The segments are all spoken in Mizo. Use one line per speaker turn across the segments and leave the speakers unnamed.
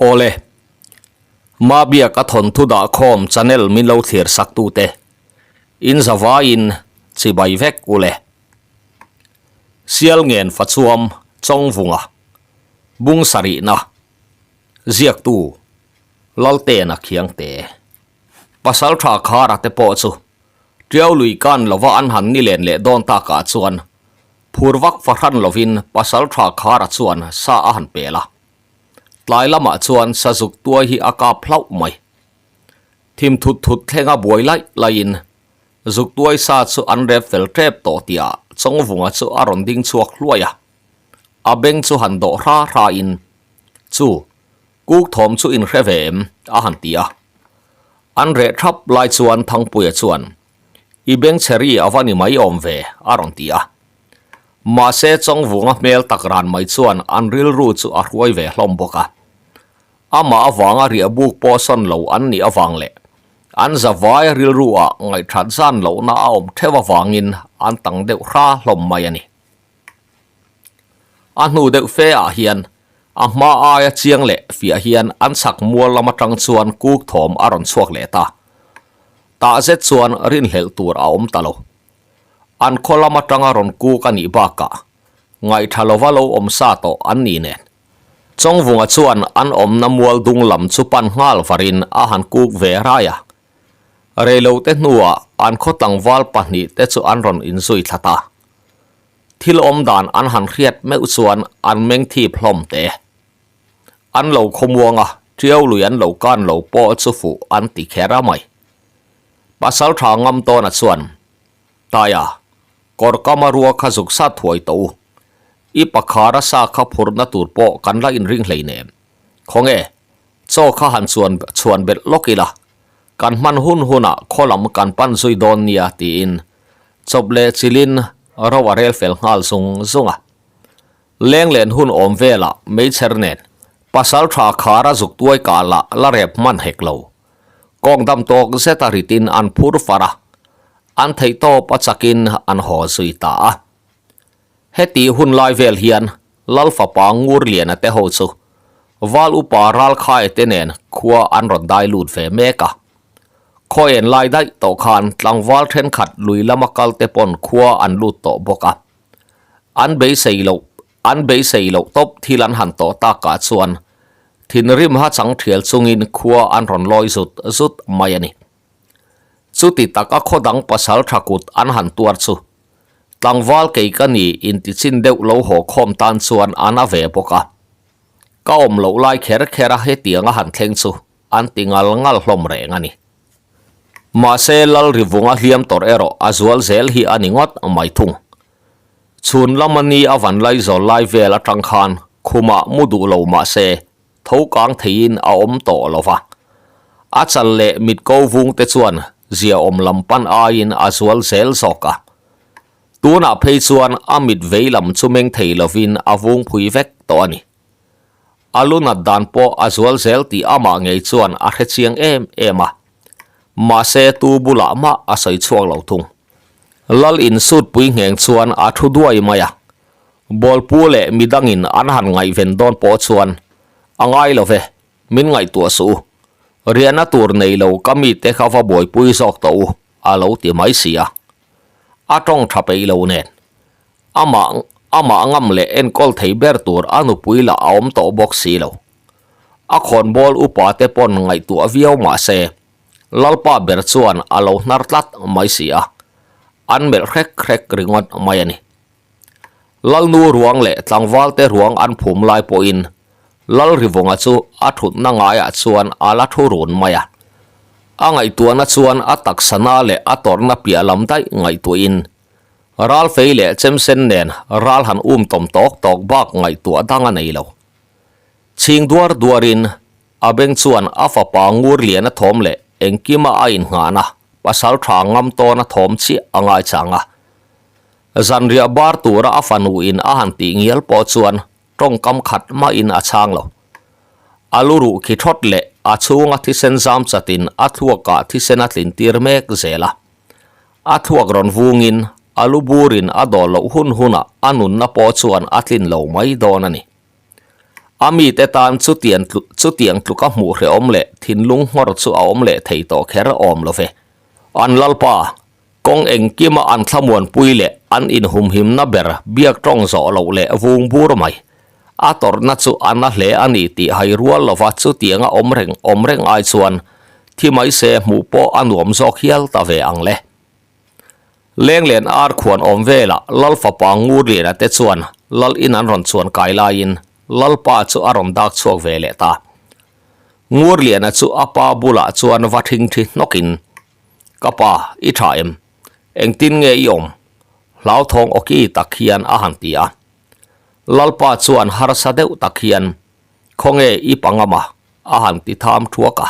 Awle, Mabiak a thawnthu dahkhawm channel min lo thlir sak tute, in zavaiin chibai vek ule. Sialngen Fachuam Chawngvunga, Bung sarihna, Ziaktu, Laltena Khiangte. Pasaltha Khara te pawh chu Tiau lui kan lova an han ni len leh dawn takah chuan phur vak fahran lovin Pasaltha Khara chuan sa a han pel a. Tlai lamah chuan sazuk tuai hi a kap hlauh mai. Thim thut thut thlenga buai laih laihin zuk tuai sa chu an rep fel tep tawh tihah Chawngvunga chu a rawn ding chhuak hluai a. A beng chu han dawh hra hrain, Chu, kuk thawm chu inhre ve em? a han ti a. An reh thap lai chuan Thangpuia chuan, I bengchheri a va ni mai awm ve, a rawn ti a. Mahse Chawngvunga hmel tak ran mai chuan an rilru chu a hruai ve hlawm bawk a. Amah avanga riah buk pawh sawn lo an nih avang leh an zavai rilru ah ngaihthat zan lohna a awm theuh avangin an tang deuh hra hlawm mai a ni. A hnu deuh fe ah hian a hma aia chiang leh fiah hian an chhak mual lam atang chuan kuk thawm a rawn chhuak leh ta. Tah zet chuan rinhlelh tur a awm ta lo. An khaw lam atanga rawn kuk a nih bakah ngaihtha lova lo awm sa tawh an ni nen. Chawngvunga chuan an awmna mual dung lam chu pan nghal varin a han kuk ve rai a. Reilote hnuah an khaw tlangval pahnihte chu an rawn inzui thla ta. Thil awm dan an han hriat meuh chuan an meng thip hlawm te. An lo khawmuang a, Tiau lui an lo kan lo pawh chu fuh an ti kher a mai. Pasal tha ngam tawna chuan, Taia, kawr kama rua kha zuk sat thuai tawh u. I pakhara sa kha phurhna tur pawh kan la inring hleinem. Khawnge, chaw kha han chuan chhuan belh lawk ila, kan hman hun hunah khaw lam kan pan zui dawn nia tiin Chawp leh chilin ro a rel fel nghal zung zung a. Leng len hun awm velah meichher nen pasal tha khar a zuk tuai kah lah la rep hman hek lo. Kawng dam tawk zet a ritin an phur far a, an theih tawp a chakin an haw zui ta a. Heti hun lai vel hian Lal fapa Ngur Liana te ho chu Val upa Ralkhaia te nen khua an rawn dai lut ve mek a. Khawian lai daih tawh khan tlangval thenkhat lui lama kal te pawn khua an lut tawh bawk a. An beisei loh an beisei loh tawp thil an han tawh takah chuan thinrim ha chang thial chungin khua an rawn lawi zut zut mai a ni. Chuti taka khaw dang pasal tha kut an han tuar chu tlangval kei ka ni intichin deuh lo haw khawm tan chuan a na ve bawk a. Ka awm loh lai kher kher a hetiang a han thleng chu an ti ngal ngal hlawm reng a ni. Mahse Lalrivunga hliam tawrh erawh a zual zel hi a ni ngawt mai thung. Chhun lama ni a van lai zawl lai vel atang khan khumah mu duh lo mahse tho kang theiin a awm tawh lo va. A chal leh mit ko vung te chuan ziaawm lam pan aiin a zual zel zawk a. Tunah phei chuan a mit vei lam chu meng thei lovin a vung phui vek tawh a ni. A lu nat dan pawh a zual zel tih amah ngei chuan a hre chiang em em a. Mahse tu bulah mah a sawi chhuak lo thung. Lal in suit pui ngheng chuan a thu duai mai a. Bawlpu leh midangin an han ngaihven dawn pawh chuan a ngai lo ve, min ngaihtuah suh u. Riahna tur nei lo ka mite kha va buaipui zawk tawh u, a lo ti mai si a. A tawng tha peih lo nen. Amah amah ngam leh enkawl thei ber tur a nupui lah a awm tawh bawk si lo. A khawnbawl upa te pawn ngaihtuah viau mah se, Lalpa ber chuan a lo hnar tlat mai si a, an melh hrek hrek ringawt mai a ni. Lalnu ruang leh tlangval te ruang an phum lai pawhin Lalrivunga chu a thutna ngaiah chuan a la thu run mai a. A ngaihtuahna chuan a taksana leh a tawrhna piah lam daih ngaihtuahin Ral fei leh chemsen nen ral han um tawm tawk tawk bak ngaihtuah dang a nei lo. Chhing duar duarin a beng chuan a fapa ngur lian a thawm leh engkima a innghahna pasal tha ngam tawn a thawm chiah a ngaichang a. Zanriah bar tura a fanu in a han tih ngial pawh chuan tawngkam khat mahin a chhang lo. A lu ruh khi thawt leh a chhunga thisen zam chatin a thluakah thisen a tlin tir mek zel a. A thluak rawn vungin a lu burin a dawl loh hun hunah a nunna pawh chuan a tlin lo mai dawn a ni. A mite tan chutiang chutiang tluka hmuh hrehawm leh thinlung nghawr chu a awm leh thei tawh kher awm lo ve. An Lalpa, kawng engkima an thlamuanpui leh an inhumhimna ber biak tawng zawh loh leh vung bur mai. A tawrhna chu a na hle a ni tih hai rual lova chutianga awm reng awm reng ai chuan thi mai se hmuh pawh a nuam zawk hial ta ve ang le. Lenglen ar khuan awm velah Lal fapa Ngurliana te chuan Lal in an rawn chuan kai laiin Lalpa chu a rawn dak chhuak ve leh ta. Ngurliana chu a pa bulah chuan va thingthi hnawkin, Ka pa, i tha em? Engtin nge i awm? Hlauthawng awki tak hian a han ti a. Lalpa chuan harsa deuh tak hian, Khawnge i pangama? a han ti tham thuak a.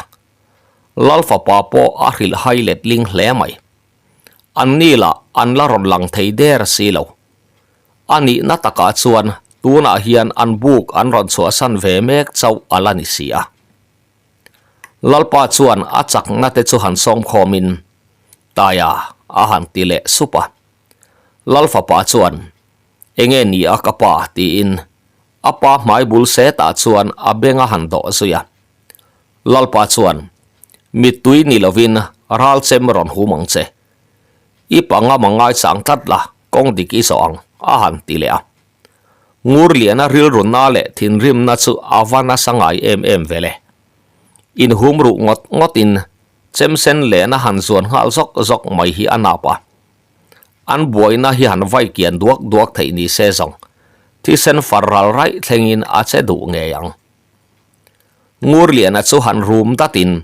Lal fapa pawh a hrilh hai letling hle mai. An ni lah an la rawn lang thei der si lo. A nihna takah chuan tunah hian an buk an rawn chhuahsan ve mek chauh a la ni si a. Lalpa chuan a chakna te chu han sawm khawmin, Taia a han ti leh sup a. Lal fapa chuan, Enge ni a ka pa? tiin a pa hmai bul setah chuan a beng a han dawh zui a. Lalpa chuan, Mittui ni lovin ral chem rawn hum ang che. I panga ma ngaichang tlat la, kawng dik i zawh ang, a han ti leh a. Ngurliana rilruna leh thinrimna chu a va nasa ngai em em ve le. Inhum ruh ngawt ngawtin chemsen lehna han zuan nghal zawk zawk mai hi a nap a. An buaina hi han vai kian duak duak theih ni se zawng, thisen far ral raih thlengin a che duh ngei ang. Ngurliana chu han rum datin,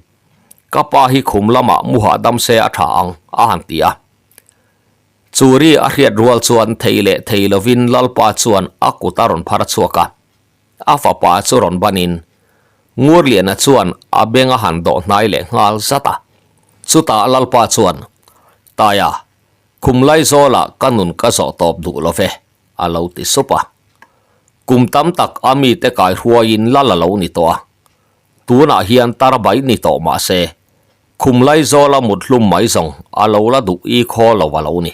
Ka pa hi khum lamah mu hahdam se a tha ang, a han ti a. Chu ri a hriat rual chuan thei leh thei lovin Lalpa chuan a kut a rawn phar chhuak a. A fapa chu rawn banin Ngurliana chuan a beng a han dawh hnai leh nghal zat a. Chutah Lalpa chuan, Taia, khum Laizawlah ka nun ka zawh tawp duh lo ve, a lo ti sup a. Kum tam tak a mite kaihruaiin lal a lo ni tawh a, tunah hian tar bai ni tawh mah se, khum Laizawla mut hlum mai zawng a lo la duh i khaw lo a lo ni.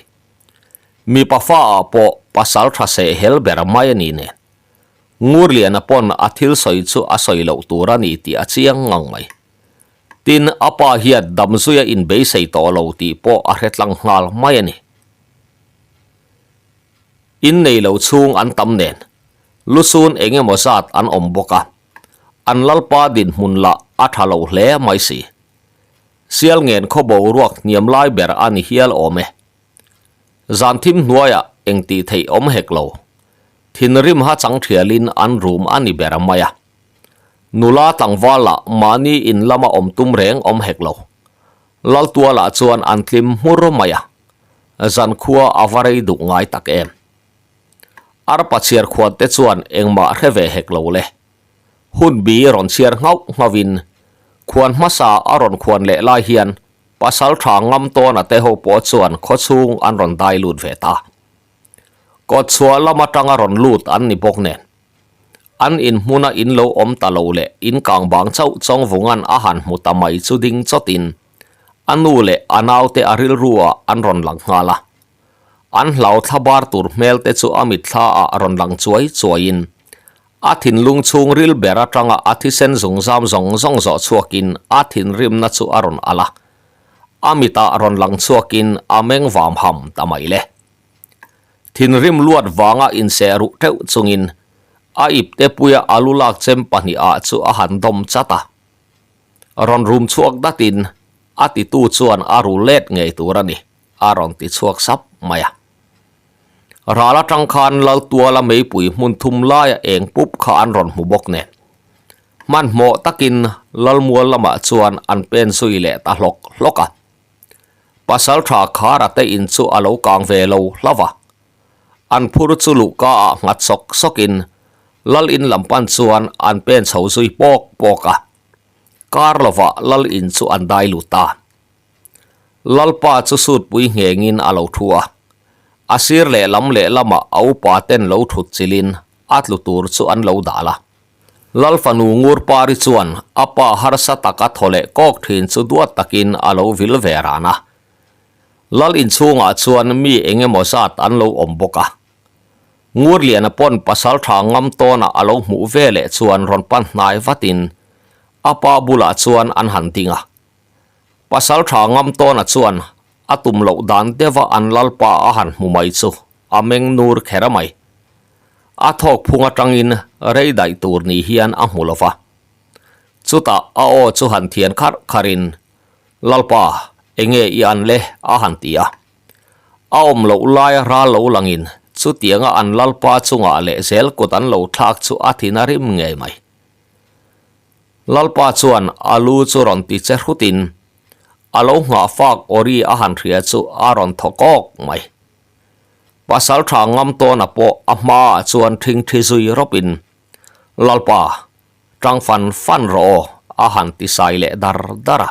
Mipa fa ah pawh pasal tha seh hel ber mai a ni nen. Ngurliana pawn a thil sawi chu a sawi loh tur a ni tih a chiang ngang mai. Tin, a pa hian damzuia inbeisei tawh lo tih pawh a hre tlang nghal mai a ni. In nei lo chhung an tam nen, lusun eng emaw zat an awm bawk a, an lalpa dinhmun lah a tha lo hle mai si. Sial ngen khaw boruak hniam lai ber a ni hial awm e. Zan thim hnuaiah eng tih theih awm hek lo. Thinrim ha chang thialin an rum a ni ber mai a. Nula tlangval lah mahni in lama awm tum reng awm hek lo. Laltualah chuan an tlim hmur mai a. Zankhua a va rei duh ngai tak em? Arpa chhiar khuan te chuan engmah hre ve hek lo le. Hun bi rawn chhiar nghauh nghauhin khuan hmasa a rawn khuan leh lai hian pasal tha ngam tawna te ho pawh chuan khawchhung an rawn dai lut ve ta. Kawtchhuah lam atanga rawn lut an ni bawk nen. An inhmuna in lo awm ta lo leh in kang bang chauh Chawngvunga'n a han hmu ta mai chu ding chawtin A nu leh a naute a rilru ah an rawn lang nghal a. An hlau thla bar tur hmel te chu a mitthla ah rawn lang chuai chuai in a thinlung chhung ril ber atanga a thisen zungzam zawng zawng zawh chhuak in a thinrimna chu a rawn alh a. A mit ah rawn lang chhuak in a meng vam ham ta mai le. Thinrim luat vanga inseh ruh teuh chungin a ipte puia a lu lak chem pahnih ah chu a han dawm chat a. Rawn rum chhuak datin a titu chuan a ru let ngei tur a ni, a rawn ti chhuak sap mai a. Ral atang khan Laltuala meipui hmun thum laia eng pup kha an rawn hmu bawk nen. Hmanhmawh takin Lalmual lamah chuan an pen zui leh ta hlawk hlawk a. Pasaltha Khara te in chu a lo kang ve lo hlauh a. An phur chu luhka ah nghat sawk sawkin Lal in lam pan chuan an pen chho zui pawk pawk a. Kar lovah Lal in chu an dai lut ta. Lalpa chu sutpui nghengin a lo thu a. A sir lehlam lehlamah a upa ten lo thut chilin a tlu tur chu an lo dal a. Lal fanu Ngurpari chuan a pa harsa taka thaw leh kawk thin chu duat takin a lo vil ve ran a. Lal inchhungah chuan mi eng emaw zat an lo awm bawk a. Ngurliana pawn pasaltha ngam tawna a lo hmuh ve leh chuan rawn pan hnai vatin a pa bulah chuan an han ding a. Pasaltha ngam tawna chuan a tum loh dan deuha an lalpa a han hmu mai chu a meng nur kher a mai. A thawk phung atangin rei daih tur ni hian a hmu lo va. Chutah a aw chu han thian kharh kharhin, Lalpa, enge i an le? a han ti a. A awm loh laia ral lo langin chutianga an lalpa chungah leh zel kut an lo thlak chu a thin a rim ngei mai. Lalpa chuan a lu chu rawn ti che hrutin a lo nghah fak awri a han hria chu a rawn thaw kawk mai. Pasal tha ngam tawna pawh a hmaah chuan thingthi zui rawpin, Lalpa, tang fan fan rawh aw a han ti sai leh dar dar a.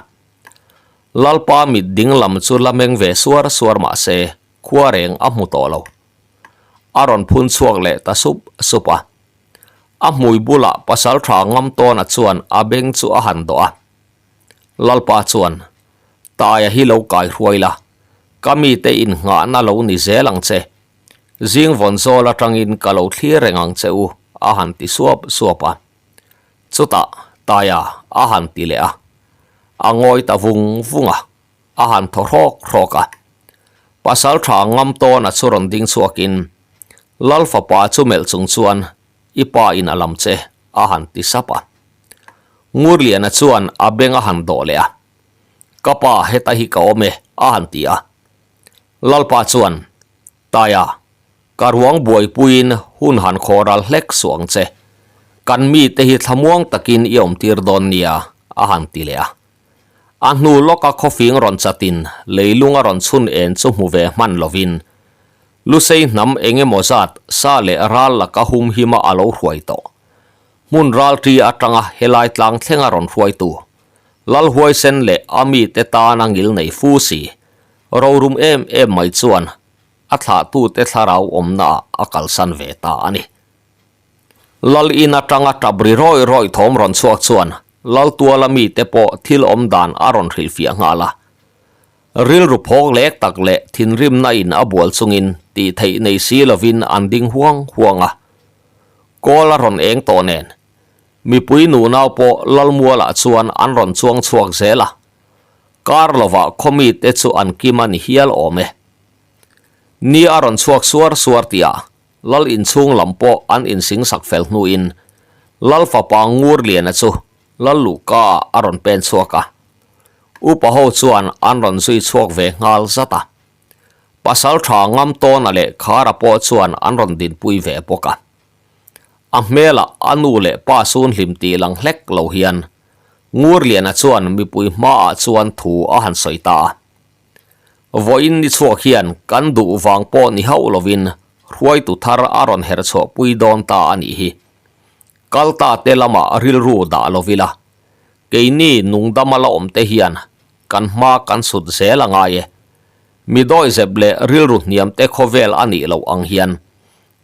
Lalpa mit ding lam chu la meng ve suar suar mah se khua reng a hmu tawh lo. A rawn phun chhuak leh ta sup sup a. A hmui bulah pasal tha ngam tawna chuan a beng chu a han dawh a. Lalpa chuan, Taia hi lo kai hruai la, ka mite innghahna lo ni zel ang che. Zing vawn zawl atangin ka lo thlir reng ang che u, a han ti suap suap a. Chutah, Taia a han ti leh a. A ngawi ta vung vung a, a han thaw hrawk hrawk a. Pasal tha ngam tawna chu rawn ding chhuakin, Lal fapa chu melh chung chuan, I pa in a lam che, a han ti sap a. Ngurliana chuan a beng a han dawh leh a, Ka pa heta hi ka awm e, a han ti a. Lalpa chuan, Taia, ka ruang buaipuiin hun han khawral hlek suh ang che. Kan mite hi thlamuang takin i awmtir dawn nia, a han ti leh a. A hnu lawka khawfing rawn chatin leilung a rawn chhun en chu hmu ve hman lovin Lusei hnam eng emaw zat sa leh ral laka humhima a lo hruai tawh. Hmun ralṭi aṭanga helai tlang thlenga rawn hruaitu Lalhuaisen leh a mite tana ngil nei fu si, rorum em em mai chuan a thlahtute thlarau awmnaah a kalsan ve ta a ni. Lal in aṭanga ṭap ri rawih rawih thawm rawn chhuak chuan Laltuala mite pawh thil awm dan a rawn hrilhfiah nghal a. Rilru phawk lek tak leh thinrimna in a bual chungin tih theih nei si lovin an ding huang huang a. Kawl a rawn eng tawh nen mipui nunau pawh Lalmualah chuan an rawn chuang chhuak zel a. Kar lovah khaw mite chu an kim a ni hial awm e. Ni a rawn chhuak suar suar tihah Lal inchhung lam pawh an insing sak fel hnuin Lal fapa Ngurliana chu Lal luhka ah a rawn pen chhuak a. Upa ho chuan an rawn zui chhuak ve nghal zat a. Pasal tha ngam tawna leh Khara pawh chuan an rawn dinpui ve bawk a. A hmelah a nu leh pa sun hlim tih lang hlek lo hian Ngurliana chuan mipui hmaah chuan thu a han sawi ta a. Vawiin ni chhuak hian kan duh vang pawh ni hauh lovin hruaitu thar a rawn herh chhuahpui dawn ta a nih hi. Kal ta te lamah rilru dah lo ila, keini nungdama la awm te hian kan hma kan sut zel a ngai e. Mi dawihzep leh rilru hniam te khawvel a nih loh ang hian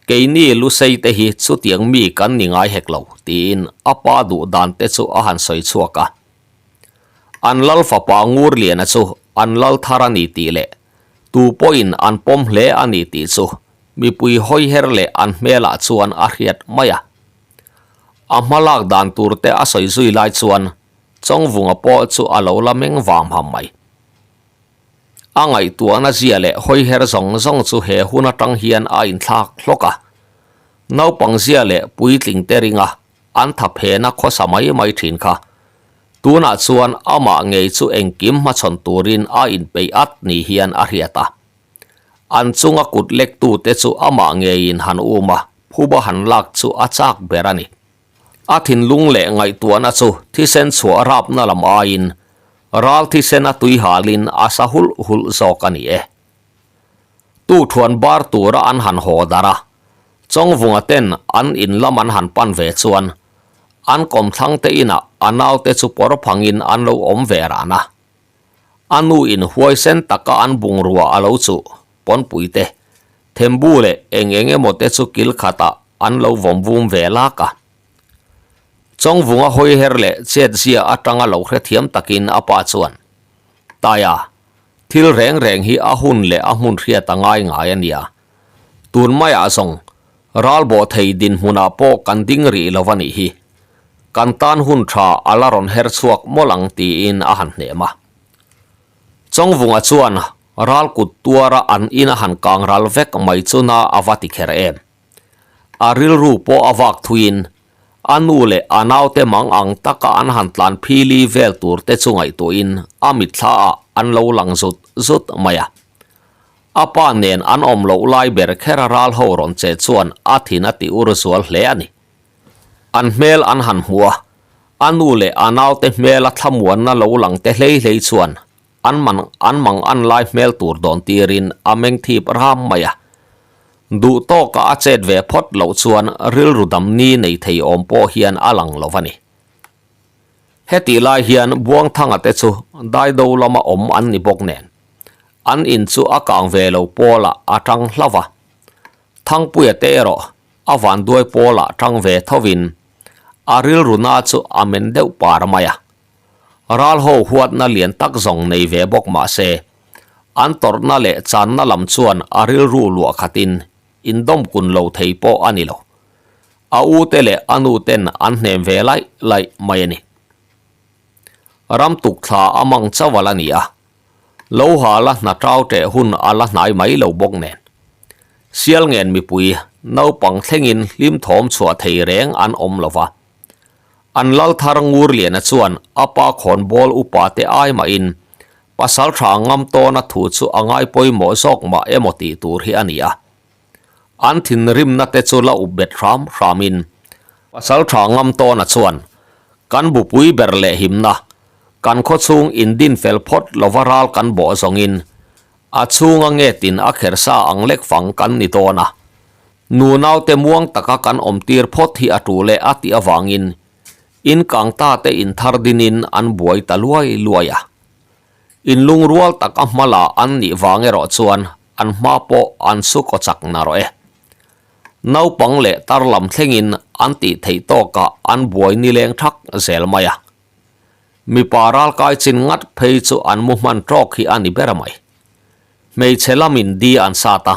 keini Lusei te hi chutiang mi kan ni ngai hek lo tiin a pa duh dan te chu a han sawi chhuak a. An lal fapa Ngurliana chu an lal thar a ni tih leh tu pawhin an pawm hle a ni tih chu mipui hawiher leh an hmelah chuan a hriat mai a. A hma lak dan tur te a sawi zui lai chuan Chawngvunga pawh chu a lo la meng vam ham mai. A ngaihtuahna zia leh hawiher zawng zawng chu he hun atang hian a inthlak hlawk a. Naupang zia leh puitling te ringa an tha phena khawsa mai mai thin kha. Tunah chuan amah ngei chu engkim hmachhawn turin a inpeih at ni hian a hriat a. An chunga kut lektute chu amah ngeiin han um a, phuba han lak chu a chak ber a ni. A thinlung leh ngaihtuahna chu thisen chhuah rapna lam aiin ral thisen a tui halin a sa hulh hulh zawk a ni e. Tukthuan bar tura an han haw darh a, Chawngvunga ten an in lam an han pan ve chuan an kawmthlangte inah a naute chu pawr phangin an lo awm ve ran a. A nu in huaisen taka an bungrua a lo chuh, pawnpui te, thembu leh eng eng emaw te chu kil khatah an lo vawm vum ve lak a. Chawngvunga hawiher leh chetzia atanga lo hrethiam takin a pa chuan, Taia, thil reng reng hi a hun leh a hmun hriat a ngai ngai a nia. Tun maiah zawng, Ral bawh thei dinhmunah pawh kan ding rih lo a nih hi. Kan tan hun tha a la rawn her chhuak mawlh ang tiin a han hnem a. Chawngvunga chuan ral kut tuara an in a han kang ral vek mai chu na a va ti kher em. A rilru pawh a vak thuiin a nu leh a naute mang ang taka an han tlan phili vel tur te chu ngaihtuahin a mitthla ah an lo lang zut zut mai a. A pa nen an awm loh lai ber kher a ral ho rawn che chuan a thin a ti ur zual hle a ni. An hmel an han hmu a, a nu leh a naute hmela thlamuanna lo lang te hlei hlei chuan an man an mang an lai hmel tur dawn tirin a meng thip ram mai a. Duh tawka a chet ve phawt loh chuan rilru dam ni nei thei awm pawh hian a lang lo a ni. Hetih lai hian Buangthanga te chu Daido lama awm an ni bawk nen, an in chu a kang ve lo pawlah a tang hlauh a. Thangpuia te erawh a vanduai pawlah tang ve thovin a rilru na chu a men deuh par mai a. Ral ho huatna lian tak zawng nei ve bawk mah se, an tawrhna leh channa lam chuan a rilru luah khatin indawmkun lo thei pawh a ni lo. A u te leh a nu ten an hnem ve laih laih mai a ni. Ram tuk thla a mang chauh a la ni a, lo ha la hna tau teh hun a la hnai mai lo bawk nen. Sialngen mipui naupang thlengin hlim thawm chhuah thei reng an awm lo va. An lal thar Ngurliana chuan a pa khawnbawl upa te ai mahin pasal tha ngam tawna thu chu a ngai pawimawh zawk mah emaw tih tur hi a ni a. An thinrimna te chu la up bet hram hramin pasal tha ngam tawna chuan kan bupui ber leh himna kan khawchhung indin fel phawt lova ral kan bawh zawngin a chhunga ngetin a kher sa ang lek fang kan ni dawn a. Nu naute muang taka kan awm tir phawt hi a tul e a tih avangin in kang ta te in thar dinin an buai ta luai luai a. In lungrual tak a hma la an nih vang erawh chuan an hma pawh an su kaw chak narawh e. Naupang leh tar lam thlengin an tih theih tawkah an buai nileng thak zel mai a. Mipa ralkai chin ngat phei chu an mu hman tawk hi a ni ber mai. Hmeichhe lamin di an sat a,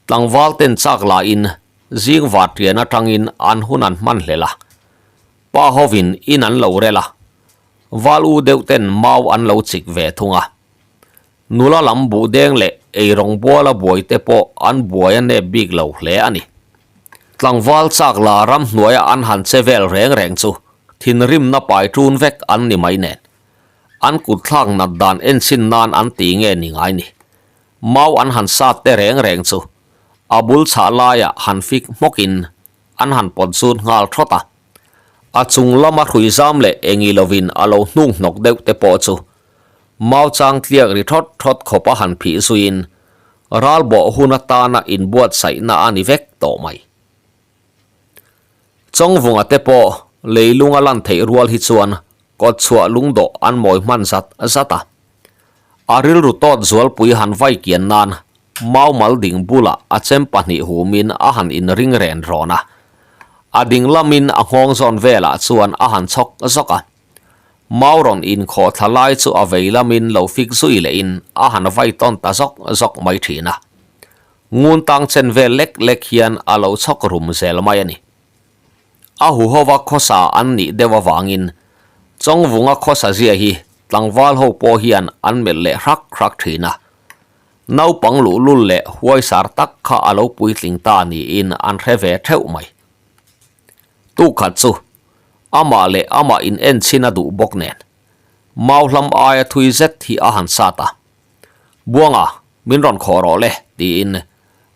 Tlangval ten chak lahin zing vartian atangin an hun an hman hlel a, pa hovin in an lo rel a, val u deuh ten mau an lo chik ve thung a. Nula lam buh deng leh eirawng buala buai te pawh an buai a nep bik lo hle a ni. Tlangval chak la ramhnuaia an han che vel reng reng chu thinrimna pai ṭun vek an ni mai nen, an kutthlak nat dan enchhin nan an ti nge ni ngai ni. Mau an han sat te reng reng chu a bul chhah laiah han fik hmawkin an han pawt zut nghal thawt a. A chung lama hrui zam leh engi lovin a lo hnung hnawk deuh te pawh chu mau chang tliak ri thawt thawt khawp a han phih zuiin ral bawh hun atana inbuatsaihna a ni vek tawh mai. Chawngvunga te pawh leilung a lan theih rual hi chuan kawtchhuah lungdawh an mawi hman zat zat a. A rilru tawt zualpui han vai kian nan mau mal ding bulah a chem pahnih humin a han inring ren rawn a. A ding lamin a nghawng zawn velah chuan a han chhawk zawk a. Mau rawn inkhawh thla lai chu a vei lamin lo fik zui lehin a han vai tawn ta zawk zawk mai thin a. Ngun tang chen vel lek lek hian a lo chhawk rum zel mai a ni. A huhova khawsa an nih deuh avangin Chawngvunga khawsa zia hi tlangval ho pawh hian an melh leh hrak hrak thin a. Naupang luhlul leh huaisar tak kha a lo puitling ta niin an hre ve theuh mai. Tukhat chu amah leh amah in enchhin a duh bawk nen Mauhlam aia thui zet hi a han sat a. Buanga, min rawn khawh rawh le, tiin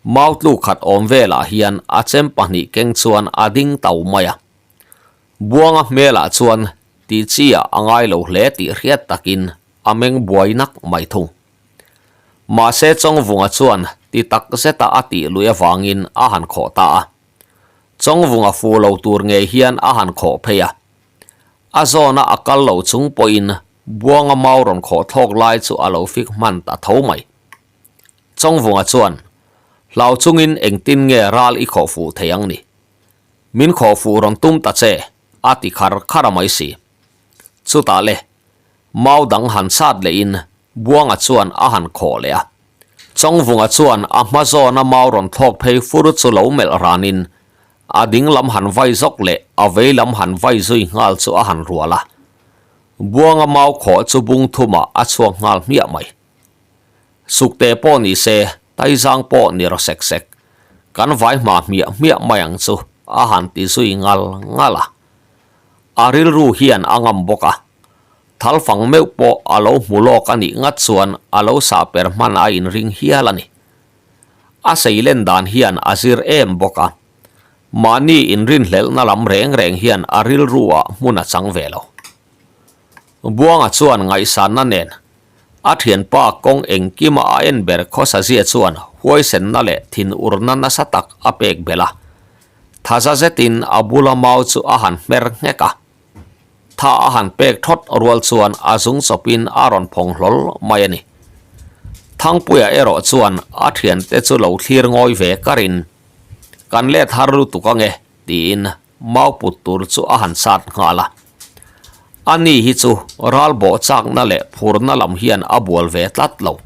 mau tluk khat awm velah hian a chem pahnih keng chuan a ding tau mai a. Buanga hmelah chuan tih chi ah a ngai lo hle tih hriat takin a meng buai nak mai thung. Mahse Chawngvunga chuan ti tak zeta a tih lui avangin a han khawh ta a. Chawngvunga fu lo tur ngei hian a han khawh phei a. A zawna a kal lo chung pawhin Buanga mau rawn khawh thlawk lai chu a lo fik hman ta tho mai. Chawngvunga chuan, Hlau chungin engtin nge ral i khawh fuh thei ang ni? Min khawh fuh rawn tum ta che, a ti khar khar a mai si. Chutah le, mau dang han sat lehin Buanga chuan a han khawh leh a. Chawngvunga chuan a hma zawna mau rawn thlawk phei fur chu lo melh ranin a ding lam han vai zawk leh a vei lam han vai zui nghal chu a han rual a. Buanga mau khawh chu bung thumah a chhuak nghal hmiah mai. Sukte pawh ni se, Taizang pawh ni raw sek sek. Kan vai hma hmiah hmiah mai ang chu a han ti zui ngal ngal a. A rilru hian a ngam bawk a. Thalfang meuh pawh a lo hmu lawk a nih ngat chuan a lo sah per hman a inring hial a ni. A seilen dan hian a zir em bawk a. Mahni inrinhlelhna lam reng reng hian a rilru ah hmun a chang ve lo. Buanga chuan ngaihsanna nen a thianpa kawng engkima a en ber khawsazia chuan huaisenna leh thinurna nasa tak a pek belh a. Thaza zetin a bula mau chu a han hmer nghek a. Tha a han pek thawt rual chuan a zung chawpin a rawn phawng hlawl mai a ni. Thangpuia erawh chuan a thiante chu lo thlir ngawi ve karin, Kan let har lutuk ange, tiin mau put tur chu a han sat nghal a. Ani hi chu ral bawh chakna leh phurna lam hian a bual ve tlat lo.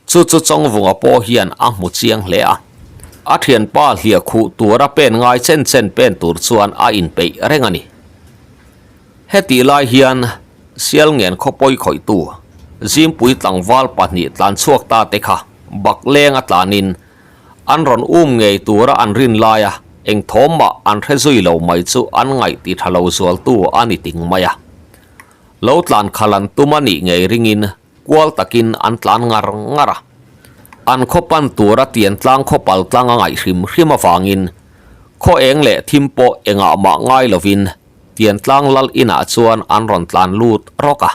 Chu chu Chawngvunga pawh hian a hmu chiang hle a. A thianpa hliah khuh tura pen ngai chen chen pen tur chuan a inpeih reng a ni. Hetih lai hian Sialngen khawpawi khawihtu Zimpui tlangval pahnih tlan chhuak ta te kha bakleng a tlanin an rawn um ngei tura an rin laia eng thawm mah an hre zui lo mai chu an ngaih ti tha lo zualtu a ni ting mai a. Lo tlan khalh an tum a nih ngei ringin Kual takin an tlan ngar ngar a. An khaw pan tura tian tlang khaw pal tlang a ngaih hrim hrim avangin khaw eng leh thim pawh engah mah ngai lovin tian tlang lal inah chuan an rawn tlan lut rawk a.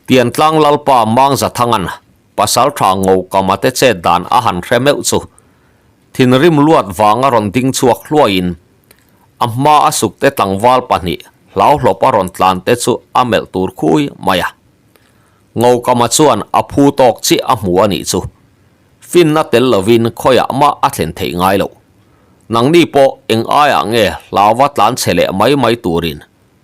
Tian tlang lalpa Mangzathangan pasal tha Ngokama te chet dan a han hre meuh chu thinrim luat vanga rawn ding chhuak hluaiin a hma a sukte tlangval pahnih hlauhlawpa rawn tlan te chu a melh tur khui mai a. Ngokama chuan a phu tawk chiah a hmu a nih chu. Finna tel lovin khawiah mah a thlen theih ngai loh. Nangni pawh eng aiah nge hlauva tlan chhe leh mai mai turin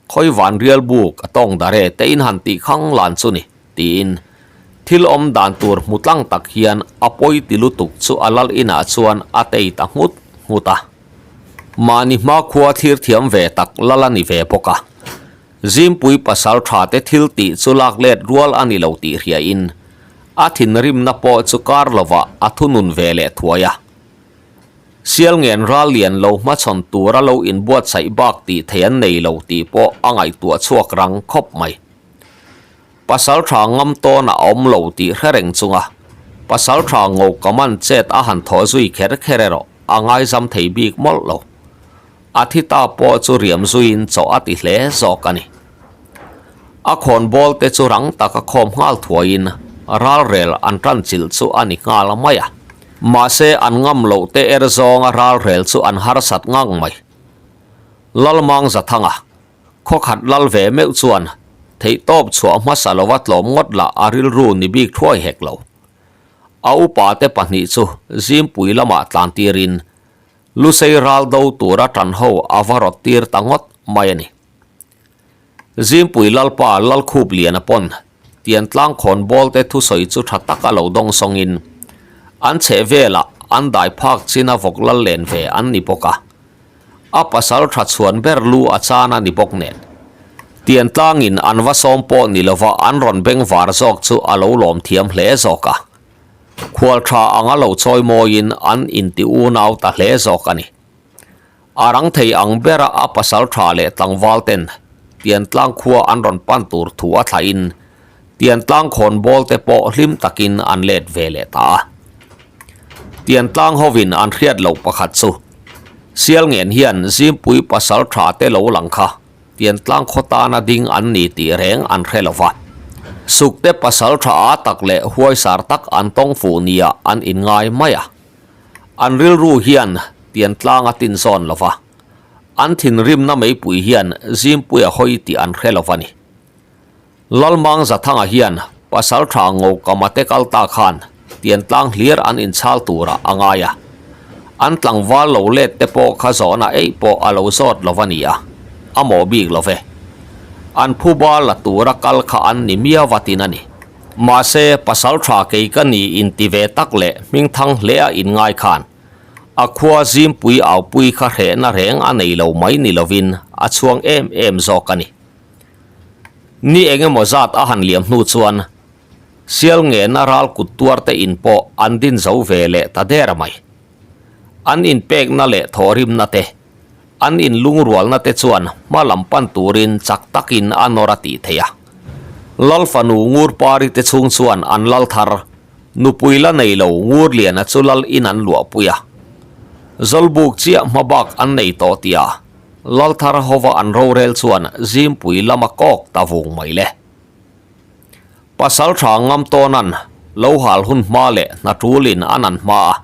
khawi van rial buk a tawng dare te in han tih khang lan chu ni, tiin thil awm dan tur hmu tlang tak hian a pawi ti lutuk chu a lal inah chuan a tei ta nghut nghut a. Mahni hmakhua thlir thiam ve tak lal a ni ve bawk a. Zimpui pasal tha te thil tih chu lak let rual a ni lo tih hriain a thinrimna pawh chu kar lovah a thunun ve leh thuai a. Sialngen ral lian lo hmachhawn tura lo inbuatsaih bak tih thei an nei lo tih pawh a ngaihtuah chhuak rang khawp mai. Pasal tha ngam tawn a awm lo tih hre reng chunga pasal tha Ngokaman chet a han thawh zui kher kher erawh a ngaizam thei bik mawlh lo. A thi ta pawh chu riam zuiin chaw a ti hle zawk a ni. A khawnbawl te chu rang taka khawm nghal thuaiin ralrel an tan chilh chu a ni nghal mai a. Mahse an ngam loh te er zawnga ralrel chu an harsat ngang mai. Lalmang Zathanga, khawkhat lal ve meuh chuan theihtawp chhuah hmasa lova tlawm ngawt lah a rilru ni bik thuai hek lo. A upa te pahnih chu Zimpui lamah tlan tirin Lusei ral do tura tan ho a va rawt tir ta ngawt mai a ni. Zimpui Lalpa Lalkhup Liana pawn Tiantlang khawnbawl te thusawi chu tha taka lo dawng sawngin an chheh velah an dai phak china vawk lal len ve an ni bawk a. A pasal tha chhuan ber lu a chan a ni bawk nen. Tiantlangin an va sawm pawh ni lova an rawn beng var zawk chu a lo lawm thiam hle zawk a. Khual tha anga lo chawi mawiin an inti unau ta hle zawk a ni. A rang thei ang bera a pasal tha leh tlangval ten Tiantlang khua an rawn pan tur thu a thlahin Tiantlang khawnbawl te pawh hlim takin an let ve leh ta a. Tiantlang hovin an hriat loh pakhat chu Sialngen hian Zimpui pasal tha te lo lang kha Tiantlang khaw tana ding an ni tih reng an hre lo va. Sukte pasal tha a tak leh huaisar tak an tawng fuh nia an inngai mai a. An rilru hian Tiantlang a tin zawn lo va. An thinrimna meipui hian Zimpui a hawi tih an hre lo va ni. Lalmang Zathanga hian pasal tha Ngokama te kal ta khan Tiantlang hlir an inchhal turah a ngai a. An tlangval lo let te pawh kha zawhna eih pawh a lo zawt lo va ni a, a mawh bik lo ve. An phuba la tura kal kha an ni miau vatin a ni. Mahse, pasal tha kei ka ni inti ve tak leh hmingthang hlea inngai khan a khua Zimpui aupui kha hrehna reng a nei lo mai ni lovin a chhuang em em zawk a ni. Ni eng emaw zat a han liam hnu chuan Sial ngena ral kut tuar te in pawh an din zo ve leh ta der mai. An inpekna leh thawhrimna te, an inlungrualna te chuan hma lam pan turin chak takin a nawr a tih theih a. Lal fanu Ngurpari te chhung chuan an lal thar, nupui la nei lo Ngurliana chu lal in an luahpui a. Zawlbuk chiah hma bak an nei tawh tih a, lal thar hova an rorel chuan Zimpui lama kawk ta vung mai le. Pasal tha ngam tawnan lo hal hun hma leh hna tulin an an hma a,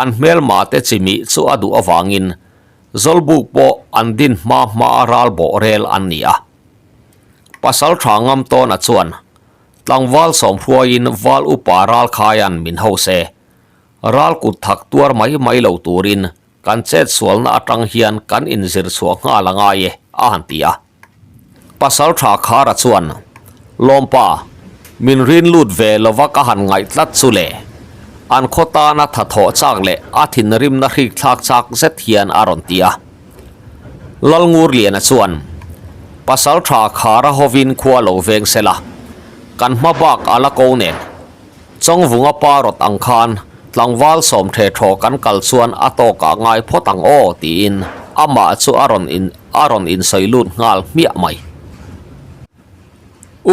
an hmelma te chimih chu a duh avangin Zawlbuk pawh an din hma hma a ral bawh rel an ni a. Pasal tha ngam tawna chuan tlangval sawmhruaiin val upa ral khaian min ho se, ral kut thak tuar mai mai lo turin Kan chet sualna atang hian kan inzir chhuah nghal a ngai e, a han ti a. Pasal tha Khara chuan, Lawmpa, min rin lut ve lova ka han ngaih tlat chu le. An khaw tana tha thawh chak leh a thinrimna hrik thlak chak zet hian a rawn ti a. Lalngurliana chuan, Pasal tha Khara hovin khua lo veng sela, kan hma bak a la ko nen. Chawngvunga pa rawt ang khan tlangval sawmthe thaw kan kal chuan a tawkah ngai phawt ang aw tiin amah chu a rawn in a rawn insawi lut nghal hmiah mai.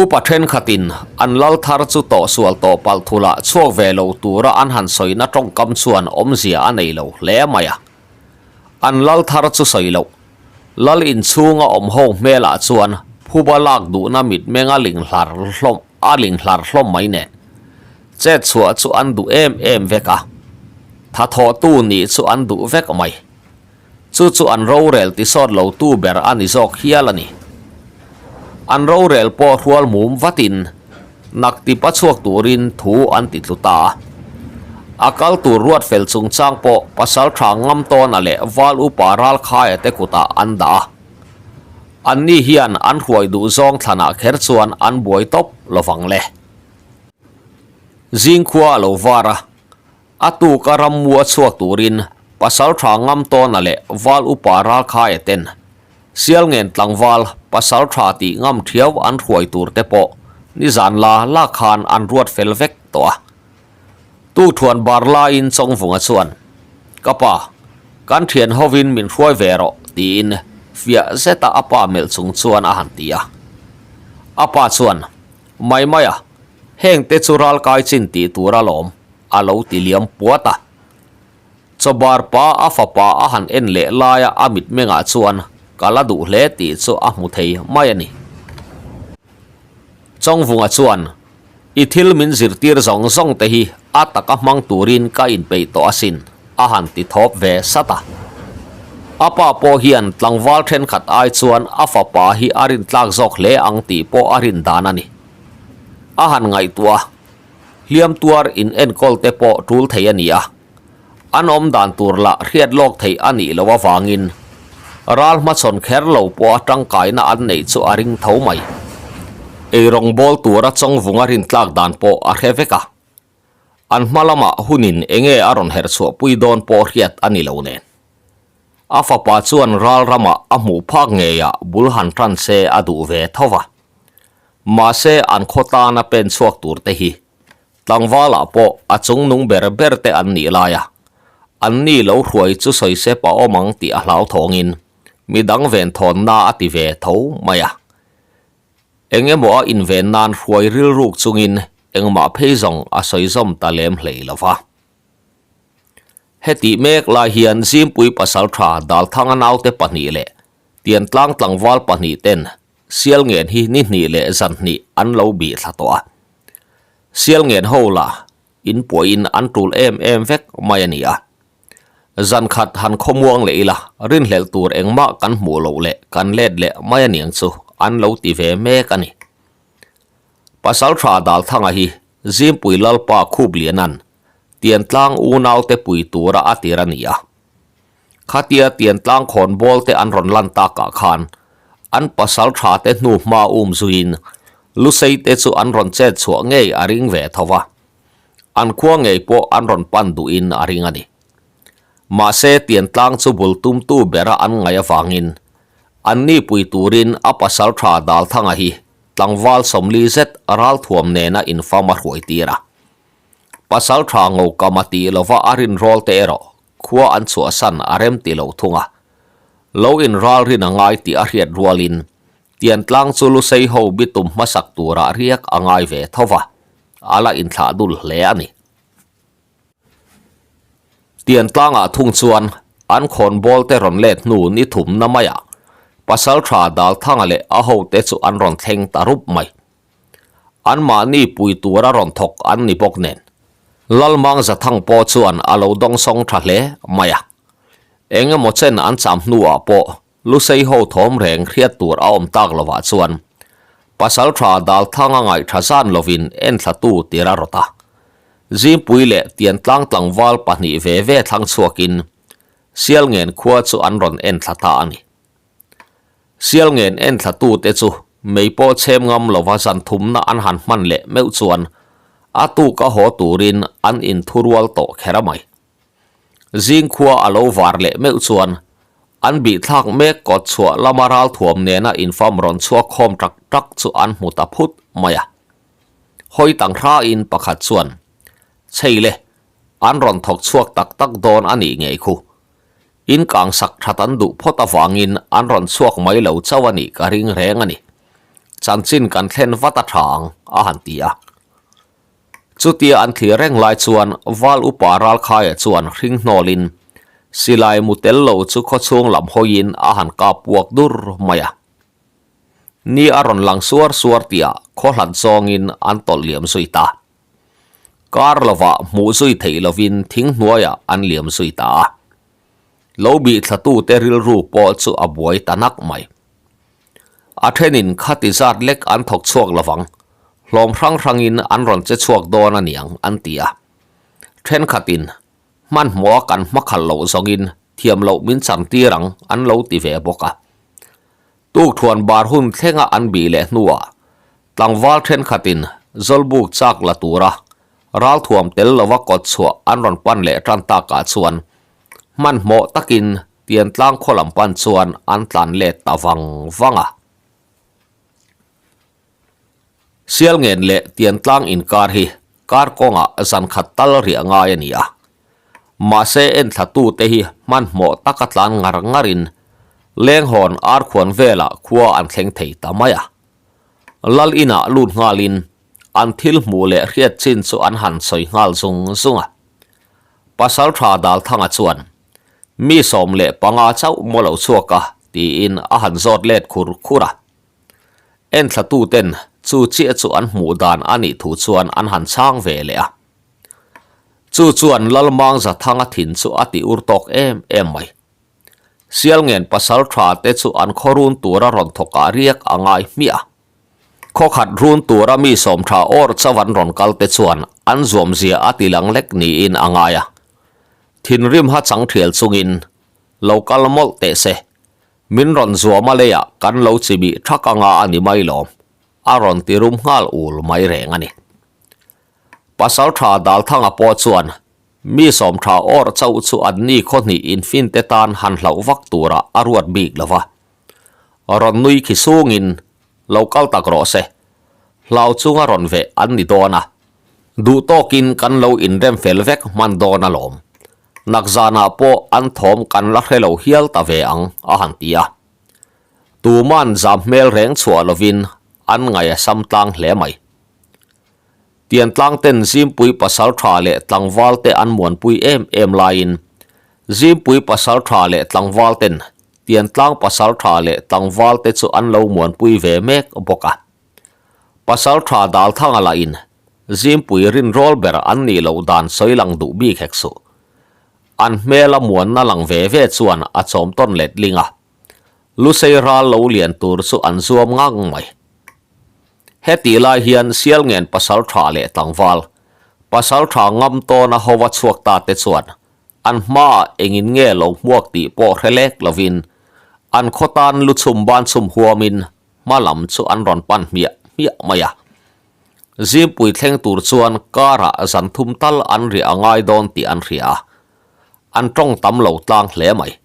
Upa thenkhatin an lal thar chu tawhsual tawh palh thulah chhuak ve lo tura an han sawina tawngkam chuan awmzia a nei lo hle mai a. An lal thar chu sawi loh. Lal inchhunga awm ho hmelah chuan phuba lak duhna mitmeng a ling hlar hlawm a ling hlar hlawm mai nen. Chet chhuah chu an duh em em vek a, tha thawhtu nih chu an duh vek mai. Chu chu an rorel tisawt lo tu ber a ni zawk hial a ni. An rorel pawh hrual mum vatin nak tipa chhuak turin thu an ti tlu ta a. A kal tur ruat fel chungchang pawh pasal tha ngam tawna leh val upa Ralkhaia te kutah an dah a. Anni hian an hruai duh zawng thlanah kher chuan an buai tawp lovang le. Zingkhua a lo var a, a tuka rammua chhuak turin pasal tha ngam tawna leh val upa Ralkhaia ten Sialngen tlangval pasal tha tih ngam thiau an hruai tur te pawh nizan la la khan an ruat fel vek tawh a. Tukthuan bar laiin Chawngvunga chuan, Ka pa, kan thian hovin min hruai ve rawh tiin fiah zeta a pa melh chung chuan a han ti a. A pa chuan, Mai mai a, heng te chu ralkai chin tih tur alawm a lo ti liam puat a. Chawbar pa a fapa a han en leh laia a mitmengah chuan ka la duh hle tih chu a hmu thei mai a ni. Chawngvunga chuan, I thil min zirtir zawng zawng te hi a taka hmang turin ka inpeih tawh asin, a han ti thawp ve sat a. A pa pawh hian tlangval thenkhat ai chuan a fapa hi a rintlak zawk hle ang tih pawh a rin dan a ni. A han ngaihtuah a, hliam tuar in enkawl te pawh tul thei a ni a. An awm dan tur lah hriat lawk theih a nih loh avangin ral hmachhawn kher lo pawh a tangkaina an neih chu a ring tho mai. Eirawng bawl tura chawngvunga rintlak dan pawh a hre vek a. An hma lamah hunin enge a rawn herh chhuahpui dawn pawh hriat a ni lo nen. A fapa chuan ral ramah a hmuh phak ngeiah bul han tan se a duh ve tho va. Mahse an khaw tana pen chhuak tur te hi Tlangvalah pawh a chungnung ber ber te an nih lai a, an ni lo hruai chu sawi sep a awm ang tih a hlauthawngin midang venthawnna a ti ve tho mai a. Eng emaw a inven nan hruai rilruk chungin engmah phei zawng a sawi zawm ta lem hlei lo va. Hetih mek lai hian Zimpui pasaltha Dalthanga naute pahnih leh Tiantlang tlangval pahnih ten Sialngen hi ni hnih leh zan hnih an lo bih thla tawh a. Sialngen ho lah in puahin an tul em em vek mai a ni a. Zan khat han khawmuang leh ila rinhlelh tur engmah kan hmuh loh leh kan let leh mai a niang chu an lo ti ve mek a ni. Pasaltha Dalthanga hi Zimpui Lalpa Khuplianan Tiantlang unaute pui tura a tir a ni a. Khatia Tiantlang khawnbawl te an rawn lan takah khan an pasal tha te hnu hma um zuiin Lusei te chu an rawn chet chhuah ngei a ring ve tho va, an khua ngei pawh an rawn pan duhin a ring a ni. Mahse Tiantlang chu bul tumtu bera an ngaih avangin anni pui turin a pasal tha Dalthanga hi tlangval 40 zet ralthuam nena infam a hruai tir a. Pasal tha ngokam a tih lova a rinrawl te erawh khua an chhuahsan a rem ti lo thung a. Lo inralrin a ngai tih a hriat rualin Tiantlang chu Lusei ho bitum hmasak turah riak a ngai ve tho va, a la inthlah dul hle a ni. Tiantlangah thung chuan an khawnbawl te rawn let hnu ni thumna maiah Pasaltha Dalthanga leh a hote chu an rawn thleng ta rup mai. Anmahni pui tura rawn thawk an ni bawk nen Lalmang Zathang pawh chuan a lo dawngsawng tha hle mai a. Eng emaw chen an cham hnuah pawh Lusei ho thawm reng hriat tur a awm tak lovah chuan Pasaltha Dalthanga ngaihṭha zan lovin enthlatu tir a rawt a. Zingpui leh Tiantlang tlangval pahnih ve ve thlang chhuakin Sialngen khua chu an rawn enthla ta a ni. Sialngen enthlatute chu mei pawh chhem ngam lova zan thumna an han hman leh meuh chuan a tuk a haw turin an inthurual tawh kher a mai. Zing khua a lo var leh meuh chuan an bihthlak mek kawt chhuah lama ralthuam nena infam rawn chhuak khawm tak tak chu an hmu ta phut mai a. Hawi tang hrain pakhat chuan, Chhei le, an rawn thawk chhuak tak tak dawn a nih ngei khu. In kang sak that an duh phawt avangin an rawn chhuak mai lo chauh a nih ka ring reng a ni. Chanchin kan thlen vat a tha ang, a han ti a. Chutia an thlir reng lai chuan Val Upa Ralkhaia chuan hring hnawlin silai mu tel lo chu khawchhung lam hawiin a han kap puak dur mai a. Ni a rawn lang suar suar tihah khaw hlat zawngin an tawlh liam zui ta. Kar lovah hmuh zui theih lovin thing hnuaiah an liam zui ta a. Lo bih thlatute rilru pawh chu a buai ta nak mai. A thenin khati zat lek an thawk chhuak lovang, hlawm hrang hrangin an rawn che chhuak dawn a niang an ti a. Thenkhatin hmanhmawha kan hmakhal loh zawngin thiam loh min chan tir ang an lo ti ve bawk a. Tukthuan bar hun thlenga an bih leh hnuah tlangval thenkhatin Zawlbuk chak la tura ralthuam tel lova kawt chhuah an rawn pan leh tan takah chuan hmanhmawh takin Tiantlang khaw lam pan chuan an tlan let ta vang vang a. Sialngen leh Tiantlang inkar hi kar kawngah zan khat tal riah ngai a ni a. Mahse enthlatute hi hmanhmawh taka tlan ngar ngarin Lenghawn arkhuan velah khua an thleng thei ta mai a. Lal inah lut nghalin an thil hmuh leh hriat chin chu an han sawi nghal zung zung a. Pasaltha Dalthanga chuan Mi 15 chauh maw lo chhuak a? tiin a han zawt let khur khur a. Enthlatuten chu chiah chu an hmuh dan a nih thu chuan an han chhang ve leh a. Chu chuan Lalmang Zathanga thin chu a ti ur tawk em em mai. Sialngen pasal tha te chu an khaw run tura rawn thawk ah riak a ngai hmiah a. Khaw khat run tura mi sawm tha awr chauh an rawn kal te chuan an zuam zia a ti lang lek niin a ngai a. Thinrim ha chang thial chungin lo kal mawlh teh se, min rawn zuam a leiah kan lo chi bih thak anga a ni mai lawm, a rawn ti rum nghal ul mai reng a ni. Pasal tha Dalthanga pawh chuan mi sawm tha awr chauh chu an ni khaw hnih infinte tan han hlauh vak turah a ruat bik lo va. Rawn nui khi sungin lo kal tak rawh se, hlau chunga rawn veh an ni dawn a, duh tawkin kan lo inrem fel vek hman dawn alawm. Nakzanah pawh an thawm kan la hre lo hial ta ve ang, a han ti a. Tuman zam hmel reng chhuah lovin an ngaih a sam tlang hle mai. Tiantlang ten Zimpui pasal tha leh tlangval te an muanpui em em laiin Zimpui pasal tha leh tlangval ten Tiantlang pasal tha leh tlangval te chu an lo muanpui ve mek bawk a. Pasal tha Dalthanga lahin Zimpui rinrawl ber an nih loh dan sawi lang duh bik hek suh. An hmela muanna lang ve ve chuan a chawm tawn letling a. Lusei ral lo lian tur chu an zuam ngang mai. Hetih lai hian Sialngen pasal tha leh tlangval, pasal tha ngam tawna hova chhuak ta te chuan an hmaah engin nge lo hmuak tih pawh hre lek lovin an khaw tan lu chhum ban chhum huamin hma lam chu an rawn pan hmiah hmiah mai a. Zingpui thleng tur chuan karah zan thum tal an riah a ngai dawn tih an hria a, an tawng tam lo tlang hle mai.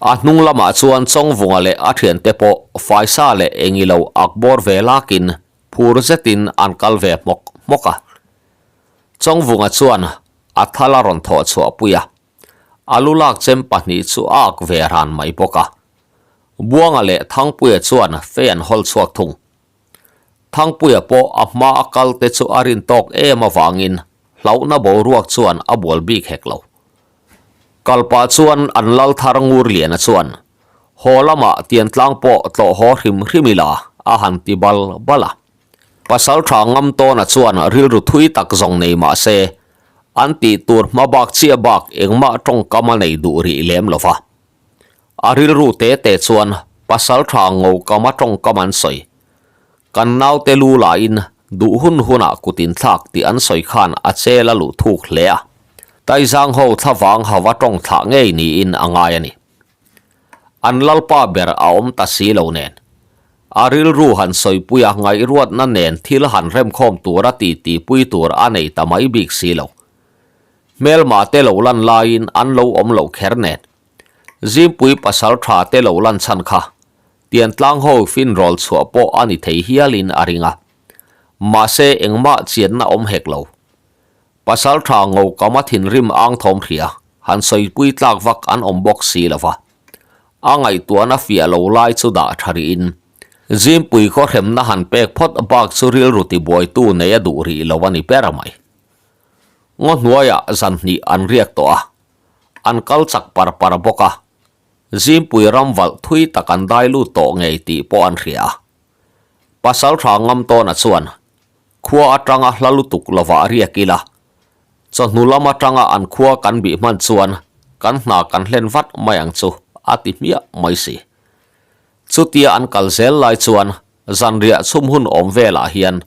A hnung lamah chuan Chawngvunga leh a thiante pawh faisa leh engilo ak bawr ve lakin phur zetin an kal ve hmawk hmawk a. Chawngvunga chuan a thal a rawn thawh chhuah pui a, a lu lak chem pahnih chu a ak ve ran mai bawk a. Buanga leh Thangpuia chuan fei an hawl chhuak thung. Thangpuia pawh a hma a kal te chu a rin tawk em avangin hlauhna boruak chuan a bual bik hek lo. Kalpah chuan an lal thar ngur liana chuan haw lamah tiantlang pawh tlawh haw hrim hrim ila a han ti bal bal a. Pasal tha ngam tawna chuan rilru thui tak zawng nei mah se an tih tur hma bak chiah bak engmah tawngkam a nei duh rih lem lo va. A rilru te te chuan pasal tha ngo kama tawngkam an sawi. Kan naute lu lahin duh hun hunah kut inthlak tih an sawi khan a chel a luh thuk hle a. Taizang ho thlavang hava tawng thlah ngei niin a ngai a ni. An lalpa ber a awm ta si lo nen. A rilru han sawipui a ngaihruatna nen thil han remkhawm tura titi pui tur a nei ta mai bik si lo. Hmelma te lo lan laiin an lo awm lo kher nen. Zingpui pasal tha te lo lan chhan kha Tiantlang ho finrawl chhuah pawh a ni thei hialin a ring a. Mahse engmah chianna awm hek lo. Pasal tha ngo kama thinrim ang thawm hria han sawipui tlak vak an awm bawk si lo va. A ngaihtuahna fiah lo lai chu dah tha rihin Zingpui khaw hremna han pek phawt bak chu rilru tibuaitu nei a duh rih lo a ni ber mai. Ngaw hnuaiah zan hnih an riak tawh a. An kal chak par par bawk a, Zingpui ram valh thui tak an dai lut tawh ngei tih pawh an hria a. Pasal tha ngam tawna chuan khua atanga hla lutuk lovah riak ila, chawhnu lam atanga an khua kan bih hman chuan kan hna kan hlen vat mai ang chu a ti hmiah mai si. Chutia an kal zel lai chuan Zanriah chhum hun awm velah hian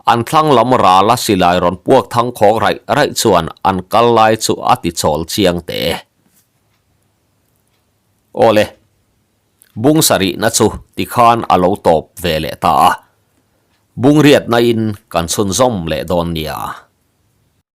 an thlang lam rala silai rawn puak thang khawk raih raih chuan an kal lai chu a ti chawl chiang teh e. Awle, bung sarihna chu tikhan a lo tawp ve leh ta a, bung riatna in kan chhunzawm leh dawn nia.